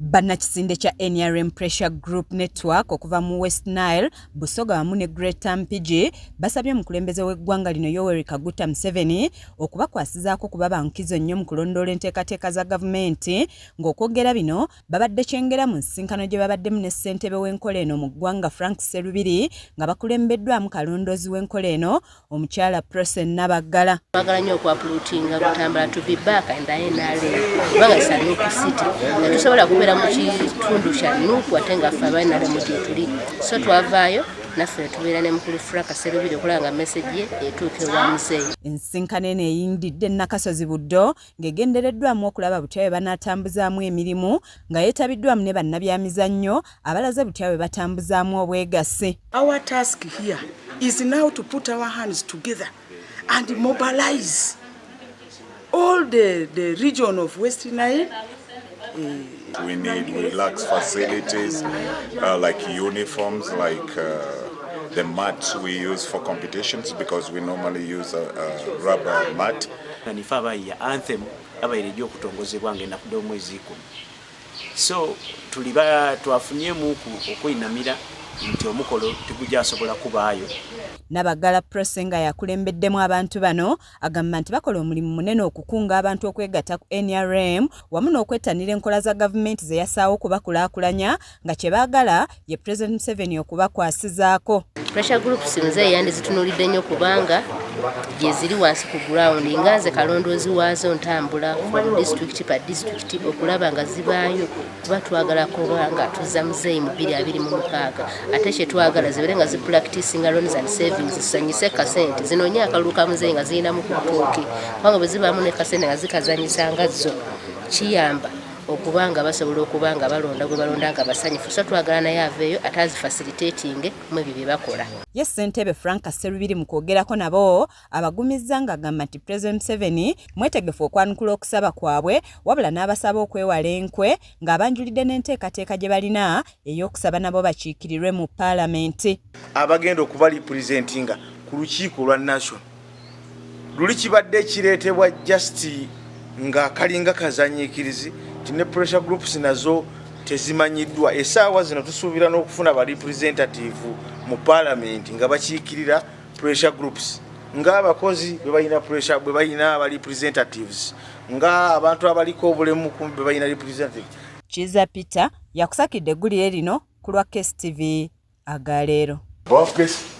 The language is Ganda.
Bannakisinde kya NRM Pressure Group Network okuva mu West Nile, Busoga wamu ne Greater Mpigi basabye omukulembeze w'eggwanga lino Yoweri Kaguta Museveni okubakwasizaako kuba ba nkizo nnyo mu kulondoola enteekateeka za gavumenti. Ng'okwogera bino babadde Kyengera mu nsisinkano gye babaddemu ne ssentebe w'enkola eno mu ggwanga Frank Sserubiri nga bakulembeddwamu kalondoozi w'enkola eno omukyala Prossy Nabaggala. Twagala nnyo okuapulutinga Butambala to be back in the NRM kubanga it's a NUP city. Tetusobola kubeera mu kitundu kya NUP ate nga ffe aba NRM gyetuli. So twavaayo naffe netubeera ne mukulu Frank Sserubiri okulaba nga message ye etuuka ewa muzeeyi. Ensisinkano eno eyindidde Nakasozi Buddo ng'egendereddwamu okulaba butya bwe banaatambuzaamu emirimu nga yeetabiddwamu ne bannabyamizannyo abalaze butya bwe batambuzaamu obwegassi. Our task here is now to put our hands together and mobilize all the region of West Nile. We need relaxed facilities like uniforms, like the mats we use for competitions, because we normally use a rubber mat. Nife abayiya anthem abaire ejja nga ennaku d'omwezi 10, so tuliba twafunyemuku okwinamira nti omukolo tegugyasobola kubaayo. Nabaggala Prossy nga yakulembeddemu abantu bano agamba nti bakola omulimu munene okukunga abantu okwegatta ku NRM wamu n'okwettanira enkola za gavumenti ze yassaawo okubakulaakulanya, nga kye baagala ye President Museveni okubakwasizaako. Pressure groups nze yandizitunuulidde nnyo kubanga gye ziri wansi ku ground. Nga nze kalondoozi waazo, ntambula from district per district okulaba nga zibaayo, kuba twagala kuba nga tuzza muzeeyi mu 2026. Ate kyetwagala zibeere nga zipracticinga loans and savings, zisanyise kasente, zinoonye akalulu ka muzeeyi nga zirinamu ku butooke, kubanga bwe zibaamu ne kasente nga zikazanyisa nga zo kiyamba okuba nga basobola okuba nga balonda gwe balonda nga basanyufu. So twagala naye aveeyo ate azifacilitating mu ebyo bye bakola. Ye ssentebe Frank Sserubiri mu kwogerako nabo abagumizza ng'agamba nti President Museveni mwetegefu okwanukula okusaba kwabwe, wabula n'abasaba okwewala enkwe ng'abanjulidde n'enteekateeka gye balina ey'okusaba nabo bakiikirirwe mu paalamenti. Abagenda okuba representinga ku lukiiko olwa national luli kibadde kireetebwa just nga kalinga kazanyiikirizi nti ne pressure groups nazo tezimanyiddwa. Esaawa zino tusuubira n'okufuna ba representative mu parliament nga bakiikirira pressure groups, ng'abakozi bwe balina pressure, bwe balina aba representatives, nga abantu abaliko obulemu bwe balina representative. Kiza Peter yakusakidde eggulire lino ku lwa KSTV agaleero. Bobkes.